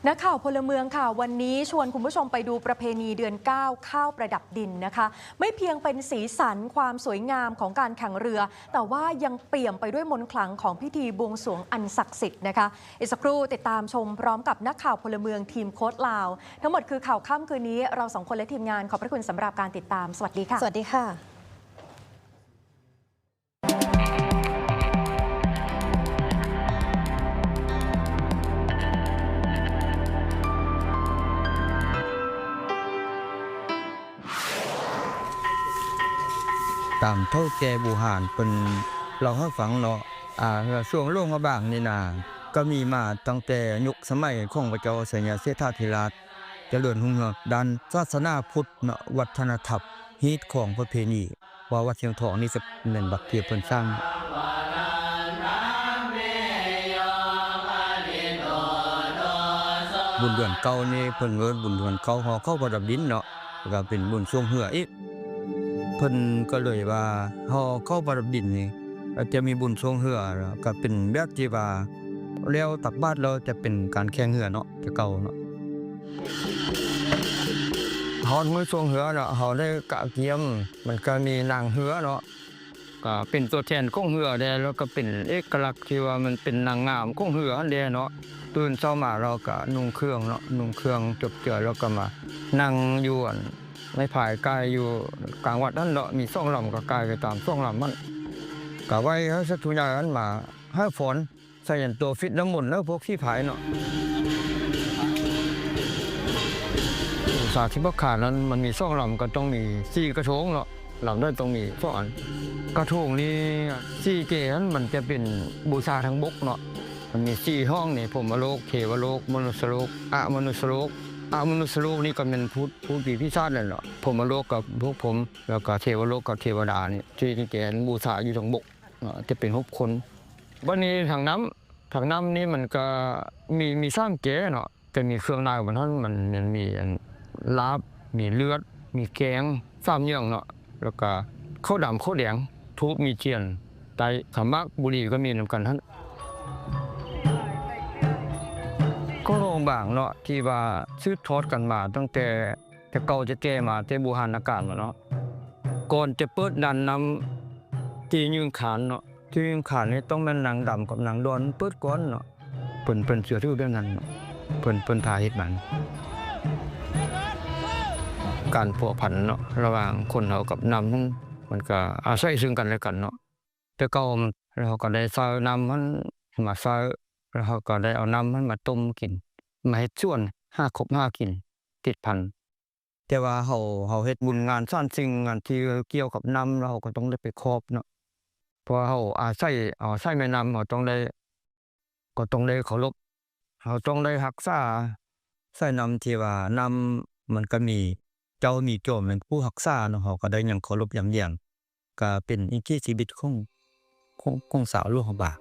นักข่าวพลเมืองค่ะ วันนี้ชวนคุณผู้ชมไปดูประเพณีเดือนเก้า ข้าวประดับดินนะคะ ไม่เพียงเป็นสีสันความสวยงามของการแข่งเรือ แต่ว่ายังเปี่ยมไปด้วยมนต์ขลังของพิธีบวงสรวงอันศักดิ์สิทธิ์นะคะ อีกสักครู่ติดตามชมพร้อมกับนักข่าวพลเมืองทีมโค้ชลาว ทั้งหมดคือข่าวค่ำคืนนี้ เราสองคนและทีมงานขอบพระคุณสำหรับการติดตาม สวัสดีค่ะ สวัสดีค่ะ ຕາມເຖົ້າແກ່ບູຮານເພິ່ນເລົ່າໃຫ້ຟັງເນາະ ອາ ເຮືອຊ່ວງຫຼວງພະບາງນີ້ນາ ກໍມີມາຕັ້ງແຕ່ຍຸກສະໄໝຂອງພະເຈົ້າໄຊຍະເສດຖາທິລາດ ຈະເລີນຮຸ່ງເຮືອງດ້ານສາສະໜາພຸດເນາະ ວັດທະນະທຳ ຮີດຄອງປະເພນີ ວ່າວັດຊຽງທອງນີ້ຈະແມ່ນວັດທີ່ເພິ່ນສ້າງ. ບຸນເດືອນເກົ້ານີ້ເພິ່ນເອີ້ນບຸນເດືອນເກົ້າ ຫໍເຂົ້າປະດັບດິນເນາະ ແລ້ວກໍເປັນບຸນຊ່ວງເຮືອອີກ ເພິ່ນກໍເລີຍວ່າຫໍເຂົ້າປະດັບດິນນີ້ ອາດຈະມີບຸນຊ່ວງເຮືອ ກໍເປັນແບບທີ່ວ່າແລ້ວຕັກບາດແລ້ວຈະເປັນການແຂ່ງເຮືອເນາະ ແຕ່ເກົ່າເນາະ. ຮອດມື້ຊ່ວງເຮືອເນາະ ເຮົາໄດ້ກະກຽມ ມັນກໍມີນາງເຮືອເນາະ ກໍເປັນຕົວແທນຂອງເຮືອແດ່ ແລ້ວກໍເປັນເອກະລັກທີ່ວ່າມັນເປັນນາງງາມຂອງເຮືອຫັ້ນແດ່ເນາະ. ຕື່ນເຊົ້າມາລາວກໍນຸ່ງເຄື່ອງເນາະ ນຸ່ງເຄື່ອງຈົບເຈືອ ແລ້ວກໍມານັ່ງຢູ່ອັນໄມ້ພາຍກ່າຍຢູ່ກາງວັດຫັ້ນເນາະ ມີສອງລຳກໍກ່າຍໄປຕາມສອງລຳຫັ້ນ ກໍໄຫວ້ໃຫ້ສັດຕູໃຫຍ່ຫັ້ນມາໃຫ້ພອນ ໃສ່ອັນຕົວຟິດນ້ຳມົນ ແລ້ວພວກສີພາຍເນາະ. ບູຊາທິພາກຂານນັ້ນ ມັນມີສອງລຳ ກໍຕ້ອງມີສີ່ກະໂທງເນາະ ລຳໃດຕ້ອງມີສອງອັນ. ກະໂທງນີ້ ສີ່ເກຫັ້ນ ມັນຈະເປັນບູຊາທາງບົກເນາະ ມັນມີສີ່ຫ້ອງນີ້ ພົມມະໂລກ ເທວະໂລກ ມະນຸດສະໂລກ ອະມະນຸດສະໂລກ. ອະມະນຸດສະໂລກນີ້ກໍແມ່ນພູດ ພູດຜີປີສາດນັ້ນເນາະ ພົມມະໂລກກໍພວກພົມ ແລ້ວກໍເທວະໂລກກໍເທວະດານີ້ ທີ່ແກ່ນບູຊາຢູ່ທາງບົກເນາະ ຈະເປັນຫົກຄົນ. ບັດນີ້ທາງນ້ຳ ທາງນ້ຳນີ້ມັນກໍມີ ມີສາມແກ່ເນາະ ແຕ່ມີເຄື່ອງໃນມັນຫັ້ນ ມັນ ມັນມີອັນລາບ ມີເລືອດ ມີແກງ ສາມຢ່າງເນາະ ແລ້ວກະເຂົ້າດຳ ເຂົ້າແດງ ທູບ ມີທຽນ ໄຕ້ ຂາໝາກ ບຸຫຼີ່ ກໍມີນຳກັນຫັ້ນ. ຂອງຫຼວງບາງເນາະ ທີ່ວ່າສືບທອດກັນມາຕັ້ງແຕ່ ແຕ່ເກົ່າແຕ່ແກ່ມາແຕ່ບູຮານນະການມາເນາະ ກ່ອນຈະເປີດດ່ານນ້ຳ ທີ່ຍືງຄານເນາະ ທີ່ຍືງຄານນີ້ຕ້ອງແມ່ນນາງດຳກັບນາງດອນເປີດກ່ອນເນາະ ເພິ່ນ ເພິ່ນເຊື່ອຖືແບບນັ້ນເນາະ ເພິ່ນ ເພິ່ນພາເຮັດມາ. ການພົວພັນເນາະ ລະຫວ່າງຄົນເຮົາກັບນ້ຳ ມັນກໍອາໄສເຊິ່ງກັນແລະກັນເນາະ. ແຕ່ເກົ່າ ແລ້ວເຮົາກໍໄດ້ໃຊ້ນ້ຳຫັ້ນມາໃຊ້ ແລ້ວເຮົາກໍໄດ້ເອົານ້ຳຫັ້ນມາຕົ້ມກິນ ມາເຮັດສວນ ຫາຄົບຫາກິນ ຕິດພັນ. ແຕ່ວ່າເຮົາ ເຮົາເຮັດບຸນງານສານສິ່ງ ງານທີ່ກ່ຽວກັບນ້ຳ ແລ້ວເຮົາກໍຕ້ອງໄດ້ໄປຂອບເນາະ ເພາະວ່າເຮົາອາໄສ ເຮົາໃຊ້ແມ່ນ້ຳ ເຮົາຕ້ອງໄດ້ ກໍຕ້ອງໄດ້ເຄົາລົບ ເຮົາຕ້ອງໄດ້ຮັກສາສາຍນ້ຳ ທີ່ວ່ານ້ຳມັນກໍມີເຈົ້າມີໂຈມແມ່ນຜູ້ຮັກສາເນາະ ເຮົາກໍໄດ້ຍັງເຄົາລົບຢຳຢຽງ ກໍເປັນວິຖີຊີວິດຂອງ ຂອງ ຂອງຊາວຫຼວງພະບາງ.